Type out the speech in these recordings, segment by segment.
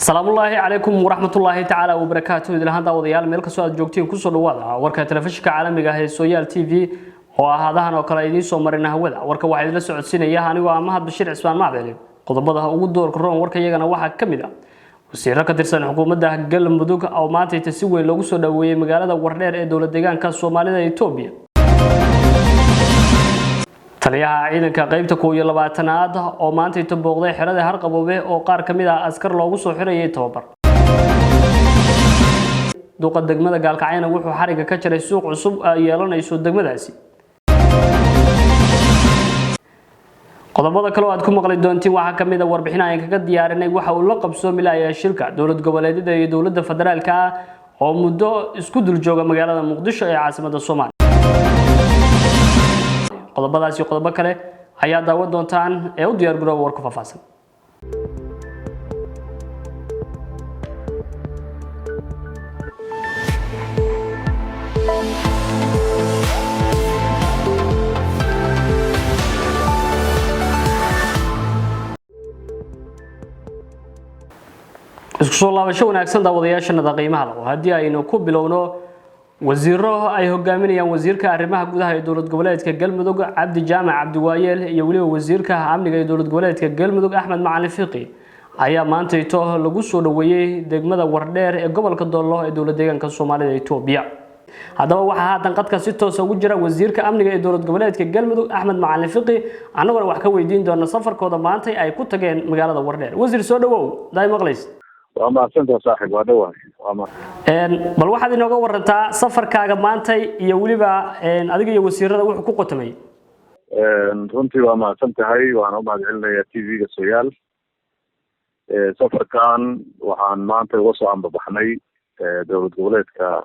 Salaamullaahi calaykum waraxmatullaahi tacaala wabarakaatu. Idlahaan daawadayaal, meel kastoo aad joogtiin, kusoo dhawaada warka telefishinka caalamiga ah ee Sooyaal TV oo ah hadahan oo kale idiin soo marina hawada. Warka waxaa idinla socodsiinaya anigoo ah Mahad Bashiir Cismaan Macdeli. Qodobada ugu doorka roon warka iyagana waxaa ka mid ah wasiiro ka tirsan xukuumadda Galmudug oo maantayta si weyn loogu soo dhaweeyey magaalada Wardheer ee dowlad deegaanka Soomaalida Etoobiya. Taliyaha ciidanka qaybta 21aad oo maantayta booqday xerada Harqaboobe oo qaar ka mid ah askar loogu soo xirayay tababar. Duqa degmada Gaalkacyana wuxuu xariga ka jaray suuq cusub ay yeelanayso degmadaasi. Qodobada kale oo aad ku maqli doontiin waxaa ka mid ah warbixin aan kaga diyaarinay waxa uu la qabsoomi lahaa shirka dowlad goboleedyada iyo dowladda federaalka ah oo muddo isku dul jooga magaalada Muqdisho ee caasimadda Soomaaliya. Qodobadaas iyo qodobo kale ayaa daawan doontaan ee u diyaar garooba warka faahfaahsan. Isku soo laabasho wanaagsan daawadayaashanada qiimaha leh. Haddii aynu ku bilowno, wasiiro ay hogaaminayaan wasiirka arrimaha gudaha ee dowlad goboleedka Galmudug Cabdi Jaamac Cabdiwaayeel iyo weliba wasiirka amniga ee dowlad goboleedka Galmudug Axmed Macalin Fiqi ayaa maantayto lagu soo dhaweeyey degmada Wardheer ee gobolka Doollo ee dowlad deegaanka Soomaalida Etoobiya. Haddaba waxaa haatan qadka si toosa ugu jira wasiirka amniga ee dowlad goboleedka Galmudug Axmed Macalin Fiqi, annaguna wax ka weydiin doona safarkooda maantay ay ku tageen magaalada Wardheer. Wasiir, soo dhawow, daay maqlays? Waa mahadsantaha saaxib, waa dhawahay, waa mahad. Bal waxaad inooga warantaa safarkaaga maantay iyo weliba adiga iyo wasiirada wuxuu ku qotomay. Runtii waa mahadsan tahay, waana u mahad celinayaa TV-ga Soyaal. Safarkan waxaan maanta uga soo ambabaxnay dowlad goboleedka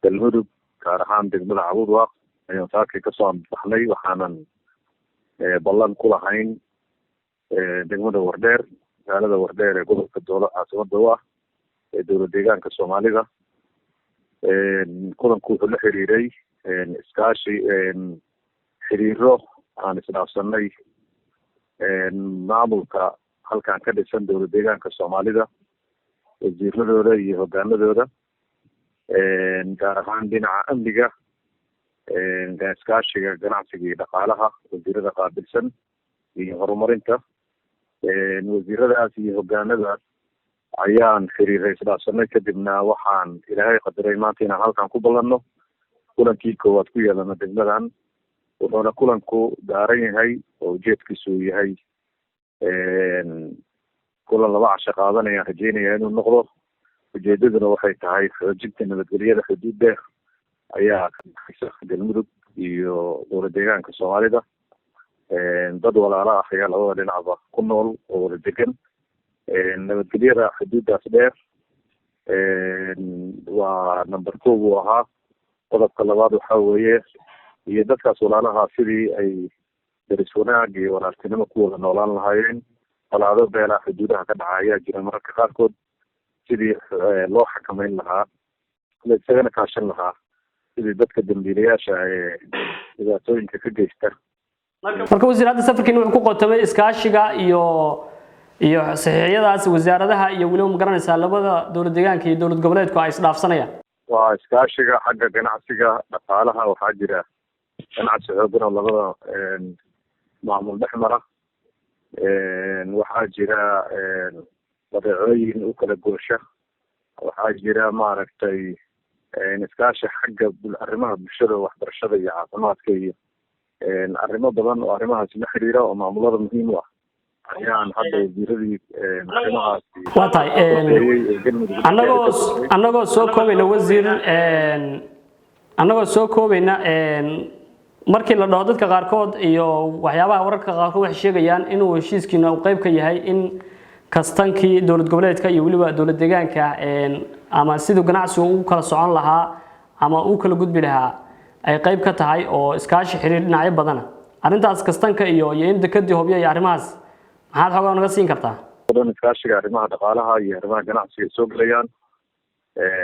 Galmudug, gaar ahaan degmada Cabuudwaaq ayaan saakay kasoo ambabaxnay. Waxaanan ballan ku lahayn degmada Wardheer, magaalada Wardheer ee gobolka Doolo caasimada u ah ee dowlad deegaanka Soomaalida. Kulanku wuxuu la xiriiray iskaashi, xiriiro aan isdhaafsanay maamulka halkan ka dhisan dowlad deegaanka Soomaalida, wasiiradooda iyo hogaanadooda, gaar ahaan dhinaca amniga, iskaashiga ganacsiga iyo dhaqaalaha, wasiirada qaabilsan iyo horumarinta. Wasiiradaas iyo hogaanadaas ayaan xiriiray isdhaafsanay, kadibna waxaan Ilaahay qadaray maanta inaan halkan ku ballanno, kulankii koowaad ku yeelano degmadan. Wuxuuna kulanku daaran yahay oo ujeedkiisu uu yahay kulan 2 casho qaadanayaan rajeynaya inuu noqdo. Ujeedaduna waxay tahay xoojinta nabadgelyada. Xuduud dheer ayaa ka baxaysa Galmudug iyo dowlad deegaanka Soomaalida. Dad walaalo ah ayaa labada dhinacba ku nool oo wada degan. Nabadgelyada xuduuddaas dheer waa number 1 buu ahaa. Qodobka labaad waxaa weeye iyo dadkaas walaalaha sidii ay deris wanaag iyo walaaltinimo ku wada noolaan lahaayeen. Colaado beelaha xuduudaha ka dhaca ayaa jira mararka qaarkood, sidii loo xakameyn lahaa, la isagana kaashan lahaa sidii dadka dambiilayaasha ee dhibaatooyinka ka geysta. Marka wasiir, hadda safarkiin wuxuu ku qotomay iskaashiga iyo saxiixyadaas wasaaradaha iyo weliba magaranaysaa labada dowlad deegaanka iyo dowlad goboleedku ay isdhaafsanayaan. Waa iskaashiga xagga ganacsiga, dhaqaalaha. Waxaa jira ganacsi xoogan oo labada maamul dhex mara. Waxaa jira badeecooyin u kala goosha. Waxaa jira maaragtay iskaashi xagga arrimaha bulshada, waxbarashada iyo caafimaadka iyo arrimo badan oo arrimahaasi la xiriira oo maamulada muhiim u ah ayaan hadda wasiiradii arrimahaasi Waa tahay. qorsheeyey ee Galmudug Annagoo soo koobayna wasiir, annagoo soo koobayna, markii la dhaho dadka qaarkood iyo waxyaabaha wararka qaarkood waxay sheegayaan inuu heshiiskiina uu qayb ka yahay in kastankii dowlad goboleedka iyo weliba dowlad deegaanka ama siduu ganacsigu u kala socon lahaa ama u kala gudbi lahaa ay qayb ka tahay oo iskaashi xiriir dhinacyo badana. Arrintaas kastanka iyo in dekadii Hobyo iyo arrimahaas maxaad xoogaa naga siin kartaa? Dhan iskaashiga arrimaha dhaqaalaha iyo arrimaha ganacsiga ay soo gelayaan.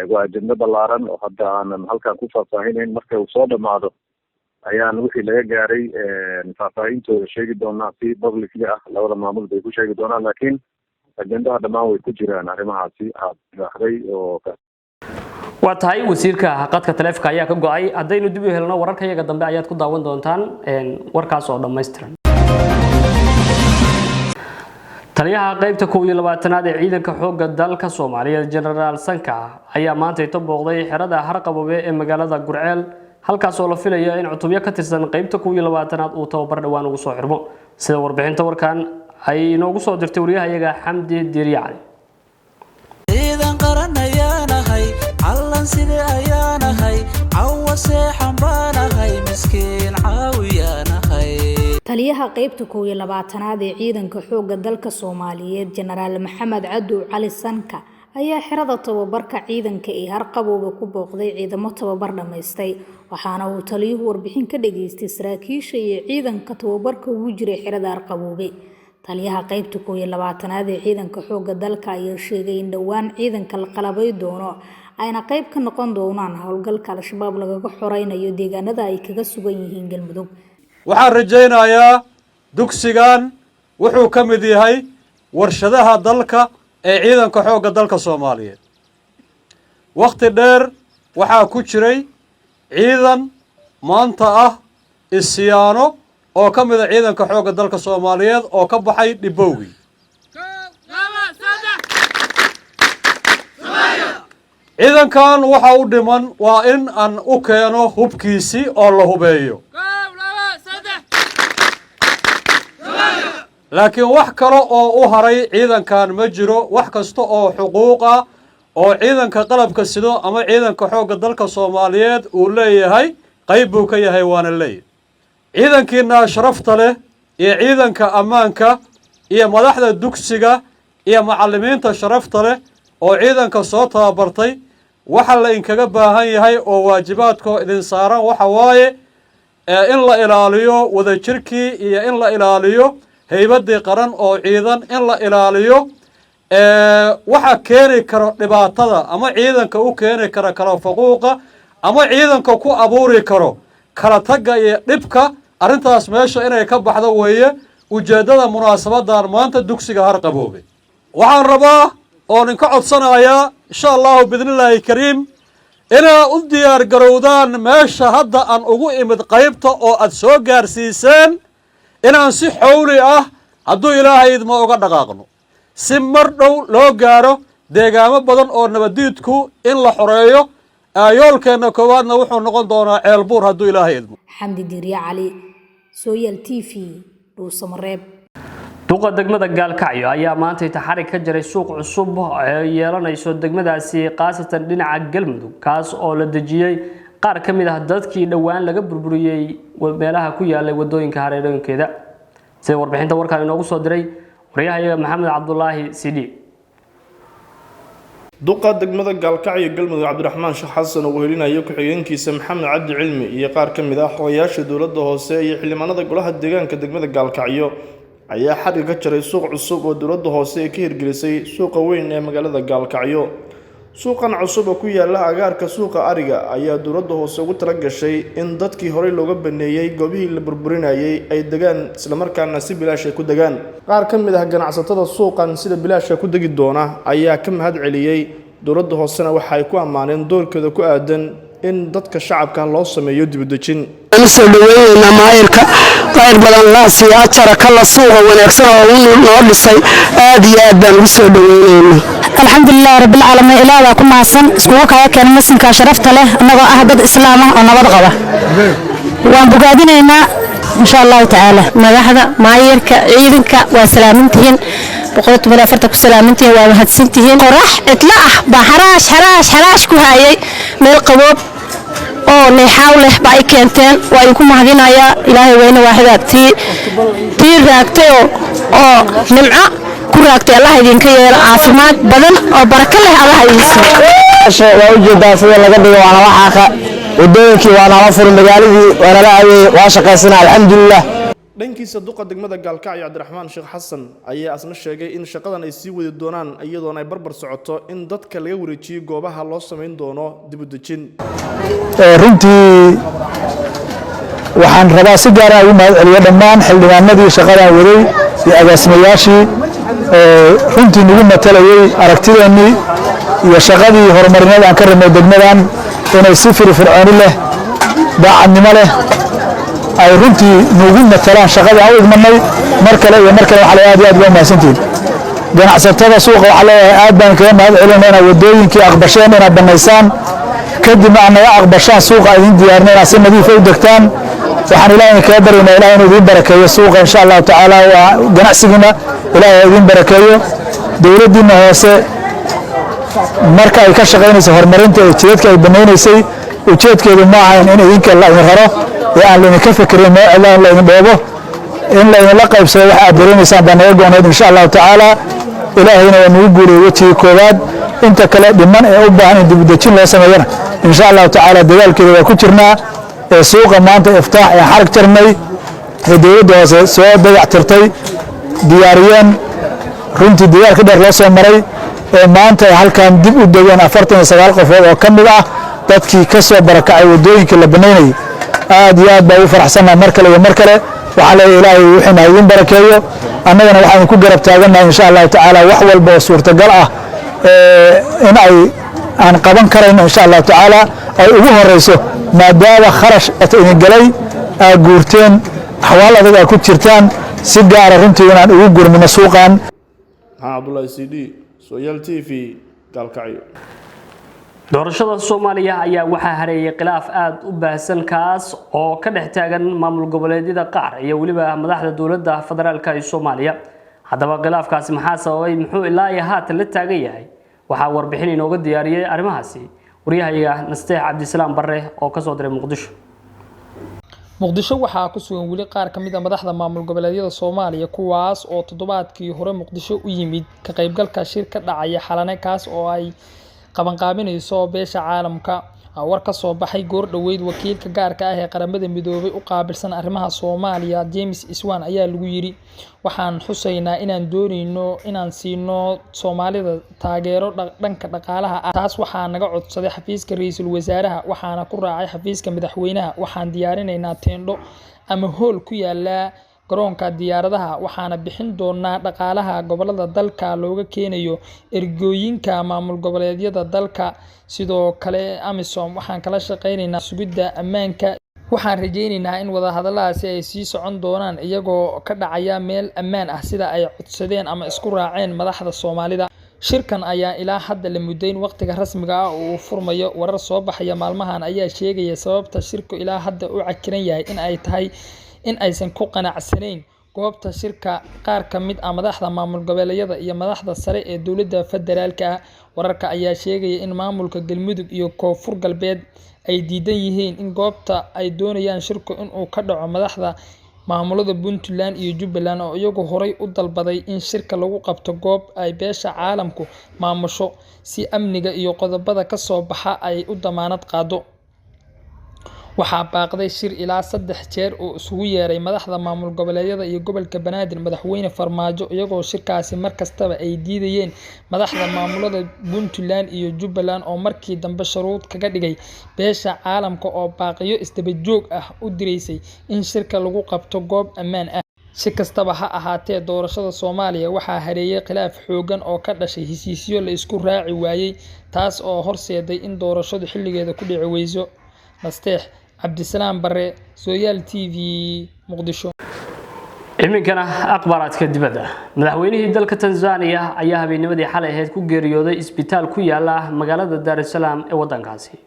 Waa ajendo ballaaran oo hadda aanan halkan ku faahfaahinayn. Marka uu soo dhamaado ayaan wixii laga gaaray faahfaahintooda sheegi doonaa si publicly ah, labada maamul bay ku sheegi doonaan, laakiin Ajendaha dhammaan way ku jiraan arrimahaasi aad idhaahday oo. Waa tahay, wasiirka qadka taleefka ayaa ka go-ay. Haddaynu dib u helno wararka iyaga dambe ayaad ku daawan doontaan warkaas oo dhammaystiran. Taliyaha qeybta 21aad ee ciidanka xoogga dalka Soomaaliyeed, Genaraal Sanka, ayaa maanta ito booqday xerada Harqaboobe ee magaalada Gurceel, halkaas oo la filayo in cutubyo ka tirsan qeybta 21aad uu tababar dhowaan ugu soo xirmo, sida warbixinta warkan ay inoogu soo dirtay wariyahayaga Xamdi Diiriye Cali. Ciidan qaran ayaanahay, callan side ayaanahay, cawa seexan baanahay, miskiin caawiyaanahay. Taliyaha qeybta 21aad ee ciidanka xoogga dalka Soomaaliyeed, Jenaraal Maxamed Cadow Cali Sanka, ayaa xerada tababarka ciidanka ee Harqabowga ku booqday ciidamo tababar dhammaystay, waxaana uu taliyuhu warbixin ka dhageystay saraakiisha iyo ciidanka tababarka ugu jiray xerada Harqaboobe. Taliyaha qeybta 21aad ee ciidanka xoogga dalka ayaa sheegay in dhowaan ciidanka la qalabay doono, ayna qeyb ka noqon doonaan howlgalka Al-Shabaab lagaga xoreynayo deegaanada ay kaga sugan yihiin Galmudug. Waxaan rajaynayaa dugsigan wuxuu ka mid yahay warshadaha dalka ee ciidanka xoogga dalka Soomaaliyeed. Wakhti dheer waxaa ku jiray ciidan maanta ah isyaano oo ka mida ciidanka xoogga dalka Soomaaliyeed oo ka baxay dhibowgii. Ciidankan waxa u dhiman waa in aan u keeno hubkiisii oo la hubeeyo, laakiin wax kale oo u haray ciidankan ma jiro. Wax kasta oo xuquuq ah oo ciidanka qalabka sido ama ciidanka xoogga dalka Soomaaliyeed uu leeyahay qayb buu ka yahay, waana leeyahay. Ciidankiina sharafta leh iyo ciidanka ammaanka iyo madaxda dugsiga iyo macallimiinta sharafta leh oo ciidanka soo tababartay, waxa la inkaga baahan yahay oo waajibaadkoo idin saaran waxa waaye in la ilaaliyo wadajirkii iyo in la ilaaliyo haybaddii qaran oo ciidan, in la ilaaliyo waxa keeni karo dhibaatada ama ciidanka u keeni kara kala faquuqa ama ciidanka ku abuuri karo kala tagga iyo dhibka. Arrintaas meesha inay ka baxdo weeye ujeeddada munaasabadan maanta dugsiga Harqaboobe. Waxaan rabaa oon inka codsanayaa, insha Allahu biidnillaahi kariim, inaa u diyaar garowdaan meesha hadda aan ugu imid qaybta oo aad soo gaarsiiseen, inaan si xowli ah, hadduu Ilaahay idma, uga dhaqaaqno si mar dhow loo gaaro deegaamo badan oo nabadiidku in la xoreeyo. Yoolkeenna koowaadna wuxuu noqon doonaa Ceelbuur, hadduu Ilaahay idmo. Xamdi Diirya Cali, Sooyaal TV, Dhuusamareeb. Duqa degmada Gaalkacyo ayaa maanta taxarig ka jaray suuq cusub ee yeelanayso degmadaasi, khaasatan dhinaca Galmudug, kaas oo la dejiyey qaar ka mid ah dadkii dhowaan laga burburiyey meelaha ku yaalay wadooyinka hareerooyinkeeda, sida warbixinta warkaan inoogu soo diray wariyahayaga Maxamed Cabdulaahi Sidhi. Duqa degmada Gaalkacyo Galmudug, Cabdiraxmaan Sheekh Xasan, oo wehelinayo ku-xigeenkiisa Maxamed Cabdi Cilmi iyo qaar ka mid ah xogayaasha dowladda hoose iyo xildhibaanada golaha deegaanka degmada Gaalkacyo, ayaa xadhigga ka jaray suuq cusub oo dowladda hoose ay ka hirgelisay suuqa weyn ee magaalada Gaalkacyo. Suuqan cusub oo ku yaala agaarka suuqa ariga ayaa dowladda hoose ugu tala gashay in dadkii horey looga baneeyey goobihii la burburinayay ay degaan, islamarkaana si bilaash ay ku degaan. Qaar ka mid ah ganacsatada suuqan sida bilaashka ku degi doona ayaa ka mahad celiyey dowladda hoosena, waxa ay ku ammaaneen doorkeeda ku aadan in dadka shacabka loo sameeyo dibudejin. Soo dhaweyneynaa maayirka, qayr badan laasiya ajara kala suuqa wanaagsan oo uu noo dhisay, aad iyo aad baan ugu soo dhaweyneynaa. Alxamdulilah rabbilcaalamiin, Ilaah baa ku mahadsan iskugu kaya keenay masinkaa sharafta leh. Annagoo ah dad islaam ah oo nabad qaba, waan bogaadinaynaa insha Allahu tacaala. Madaxda, maayirka, ciidanka waa salaamantihiin, 114 ku salaamantihiin, waa mahadsantihiin. Qorax cidlo ah baa xaraash xaraash xaraash ku hayay, meel qaboob oo neexaaw leh baa ay keenteen, waa idinku mahadinayaa. Ilaahay weyne waaxidaa tii raagtay oo nimco ku raagtay Allah idinka yeelo, caafimaad badan oo barako leh Allah idin siiyo. Waa ujeedaa sida laga dhigo, waa nala xaaqa wadooyinkii, waa nala furay magaaladii, waa nala aweeyey, waa shaqaysana, alxamdulilah. Dhankiisa, duqa degmada Gaalkacyo Cabdiraxmaan Sheekh Xasan ayaa asna sheegay in shaqadan ay sii wadi doonaan, iyadoona ay barbar socoto in dadka laga wareejiyey goobaha loo samayn doono dibudejin. Runtii waxaan rabaa si gaara ugu mahad celiyo dhammaan xildhibaanadii shaqadan waday iyo agaasimayaashii Runtii nagu matalayay aragtideennii iyo shaqadii horumarineed aan ka rabnay degmadan inay si firfircooni leh, daacadnimo leh ay runtii nagu matalaan shaqadii aan u igmanay. Mar kale iyo mar kale waxaa leeyahay, aad iyo aad baa mahadsantihiin. Ganacsatada suuqa waxaa leeyahay, aad baan kaga mahad celinaa inaad waddooyinkii aqbasheen inaad bannaysaan, kadibna aad naga aqbashaan suuqa idin diyaarina inaad si nadiifa u degtaan. Waxaan Ilaah idin kaga baryaynaa Ilaah inuu idiin barakeeyo suuqa, insha Allahu tacaala. Waa ganacsigiina, Ilaahay ha idiin barakeeyo. Dowladdiina hoose marka ay ka shaqaynaysa horumarinta ee jidadka ay banaynaysay, ujeedkeedu ma ahayn in idinka la idin raro ee aan laidinka fekerin meel in laydin dheebo, in laydinla qaybsado waxa aad dareemaysaan baa naga go'nayd, insha Allahu tacaala. Ilaahayna waa nagu guuleeyey wejigii koowaad. Inta kale dhiman ee u baahan in dibudejin loo sameeyana, insha Allahu tacaala, dadaalkeeda waa ku jirnaa. Ee suuqa maanta iftaax ee xarag jarnay ee dowladda hoose soo dayactirtay, diyaariyeen, runtii dadaalka dheer loo soo maray, ee maanta ay halkan dib u degeen 49 qofood oo ka mid ah dadkii ka soo barakacay waddooyinkii la banaynayay, aad iyo aad baa ugu faraxsannahay. Mar kale iyo mar kale waxaa leeyahay, Ilaahay wuxuuna ha idiin barakeeyo. Annagana waxaan ku garab taagannahay, insha Allahu tacaala, wax walba oo suurtagal ah in ay aan qaban karayno, insha Allahu tacaala, ay ugu horeyso maadaama kharash idin galay, aad guurteen, axwaal adag aad ku jirtaan, si gaara runtii inaan ugu gurmino suuqan. Maxamed Cabdulaahi C D, Soyaal TV, Gaalkacyo. Doorashada Soomaaliya ayaa waxaa hareeyay khilaaf aada u baahsan, kaas oo ka dhex taagan maamul goboleedyada qaar iyo weliba madaxda dowladda federaalka ee Soomaaliya. Haddaba khilaafkaasi maxaa sababay? Muxuu ilaa iyo haatan la taagan yahay? Waxaa warbixin inooga diyaariyey arrimahaasi waryahayaga Nasteex Cabdisalaam Barre oo kasoo diray Muqdisho. Muqdisho waxaa ku sugan weli qaar ka mid ah madaxda maamul goboleedyada Soomaaliya, kuwaas oo toddobaadkii hore Muqdisho u yimid ka qaybgalka shir ka dhacaya Xalane, kaas oo ay qabanqaabinayso beesha caalamka. War ka soo baxay goor dhoweyd wakiilka gaarka ah ee Qaramada Midoobay u qaabilsan arrimaha Soomaaliya, James Swan, ayaa lagu yiri: "Waxaan xusaynaa inaan dooneyno inaan siino Soomaalida taageero dhanka dhaqaalaha ah. Taas waxaa naga codsaday xafiiska ra'iisul wasaaraha, waxaana ku raacay xafiiska madaxweynaha. Waxaan diyaarinaynaa teendho ama hool ku yaala garoonka diyaaradaha, waxaana bixin doonaa dhaqaalaha gobolada dalka looga keenayo ergooyinka maamul goboleedyada dalka. Sidoo kale AMISOM waxaan kala shaqeynaynaa sugidda ammaanka. Waxaan rajeyneynaa in wadahadalladaasi ay sii socon doonaan iyagoo ka dhacaya meel ammaan ah, sida ay codsadeen ama isku raaceen madaxda Soomaalida." Shirkan ayaa ilaa hadda la mudayn waqtiga rasmiga ah oo uu furmayo. Warar soo baxaya maalmahan ayaa sheegaya sababta shirku ilaa hadda u cakiran yahay in ay tahay in aysan ku qanacsanayn goobta shirka qaar ka mid ah madaxda maamul goboleedyada iyo madaxda sare ee dowladda federaalka ah. Wararka ayaa sheegaya in maamulka Galmudug iyo Koonfur Galbeed ay diidan yihiin in goobta ay doonayaan shirku in uu ka dhaco, madaxda maamulada Puntland iyo Jubbaland oo iyagu horay u dalbaday in shirka lagu qabto goob ay beesha caalamku maamusho si amniga iyo qodobada ka soo baxa ay u damaanad qaado. Waxaa baaqday shir ilaa saddex jeer oo isugu yeeray madaxda maamul goboleedyada iyo gobolka Banaadir Madaxweyne Farmaajo, iyagoo shirkaasi mar kastaba ay diidayeen madaxda maamulada Puntland iyo Jubbaland, oo markii dambe shuruud kaga dhigay beesha caalamka oo baaqiyo isdaba joog ah u diraysay in shirka lagu qabto goob ammaan ah. Si kastaba ha ahaatee, doorashada Soomaaliya waxaa hareeyay khilaaf xooggan oo ka dhashay heshiisyo la isku raaci waayay, taas oo horseeday in doorashadu xilligeeda ku dhici weyso. Nasteex Cabdisalaam Bare, Sooyaal TV, Muqdisho. Iminkana akhbaaraadka dibadda. Madaxweynihii dalka Tanzania ayaa habeennimadii xalay ahayd ku geeriyooday isbitaal ku yaala magaalada Daar es Salaam ee waddankaasi.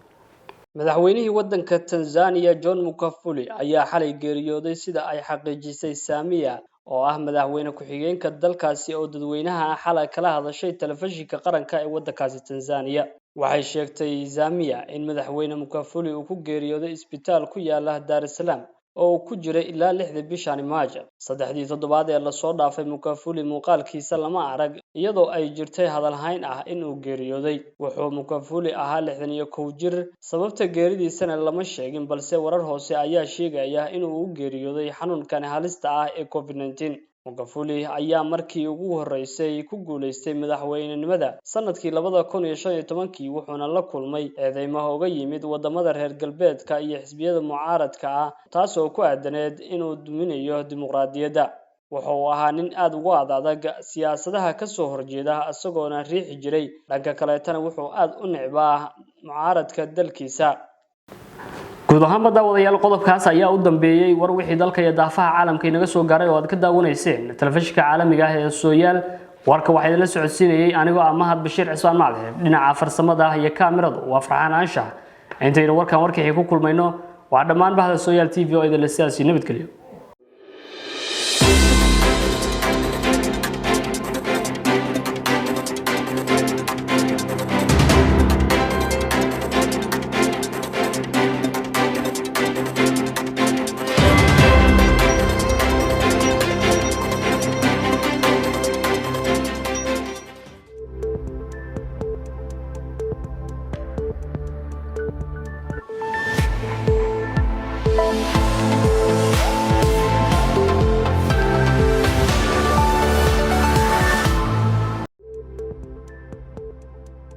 Madaxweynihii waddanka Tanzania John Magufuli ayaa xalay geeriyooday, sida ay xaqiijisay Samia oo ah madaxweyne ku-xigeenka dalkaasi, oo dadweynaha xalay kala hadashay telefishinka qaranka ee waddankaasi Tanzania. Waxay sheegtay Samia in madaxweyne Magufuli uu ku geeriyooday isbitaal ku yaala Daar es Salaam oo uu ku jiray ilaa 6-dii bishani Maajo. 3-dii toddobaad ee lasoo dhaafay Magufuli muuqaalkiisa lama arag, iyadoo ay jirtay hadalhayn ah in uu geeriyooday. Wuxuu Magufuli ahaa 61 jir. Sababta geeridiisana lama sheegin, balse warar hoose ayaa sheegaya inuu u geeriyooday xanuunkan halista ah ee COVID-19. Magufuli ayaa markii ugu horeysay ku guuleystay madaxweynenimada sanadkii 2015-kii, wuxuuna la kulmay eedeymo uga yimid wadamada reer galbeedka iyo xisbiyada mucaaradka ah, taasoo ku aadaneed inuu duminayo dimuqraadiyadda. Wuxuu ahaa nin aada ugu ad adag siyaasadaha kasoo horjeeda, isagoona riixi jiray. Dhanka kaleetana wuxuu aada u necbaa mucaaradka dalkiisa. Guud ahaanba daawadayaal, qodobkaas ayaa u dambeeyey war wixii dalka iyo daafaha caalamka inaga soo gaaray oo aad ka daawanayseen telefishinka caalamiga ah ee Sooyaal. Warka waxaa idinla socodsiinayay anigoo ah Mahad Bashiir Cismaan Macde. Dhinaca farsamada iyo kaamiradu waa Farxaan Anshax. Intaynu warkan warkixii ku kulmayno, waa dhammaan bahda Sooyaal TV oo idinla sidaasi nabadgeliyo.